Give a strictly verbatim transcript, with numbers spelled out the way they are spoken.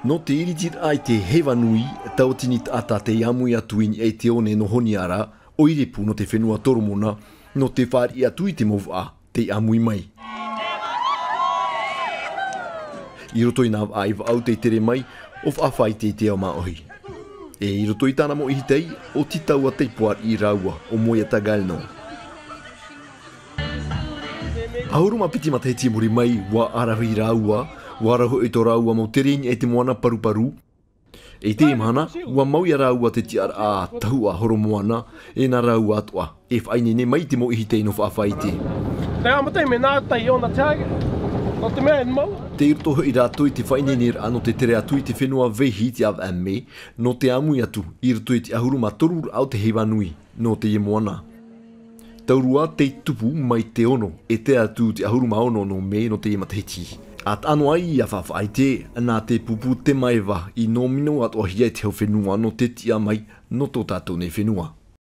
Nō te iritiraʻa i te heiva nui, tauatini taʻata tei ʻāmui atu i niʻa i te one nō Honiara, ʻoire pū nō te fenua Toromona, nō te fāriʻi atu i te mau vaʻa tei ʻāmui mai. I roto i nā vaʻa i vaʻa tei tere mai, ʻo Faʻafaite i te ao māʻohi. E i roto i tāna mau ʻihitai, ʻo Titaua tei poari rāua, ʻo Moiata Galno. ʻAhuru mā piti matahiti i muri mai, ʻua ʻaravihi rāua, ʻua rau hoʻi tō rāua mau tere i niʻa i te moana paruparu. I teie mahana, ʻua mau ia rāua te tiʻaraʻa tahuʻa horo moana, e nā rāua atoʻa, e faʻaineine mai i te mau ʻihitai nō Faʻafaite. Te amata i mena tai ona te hake, nō te mea e mau. Tei roto hoʻi rātou i te faʻaineineraʻa nō te tere atu i te fenua Vaihi i te ʻāvaʻe mē, nō te ʻāmui atu, i roto i te ʻahuru mā toru raʻa o te heiva nui, nō teie moana. Taurua tei tupu mai te ono, e tae atu te ʻahuru mā ono nō mē nō teie matahiti. ʻA taʻa noa ai ia Faʻafaite, nā te pupu Te Maeva i nōmino atoʻahia e te hau fenua nō te tiʻa mai, nō tō tātou nei fenua.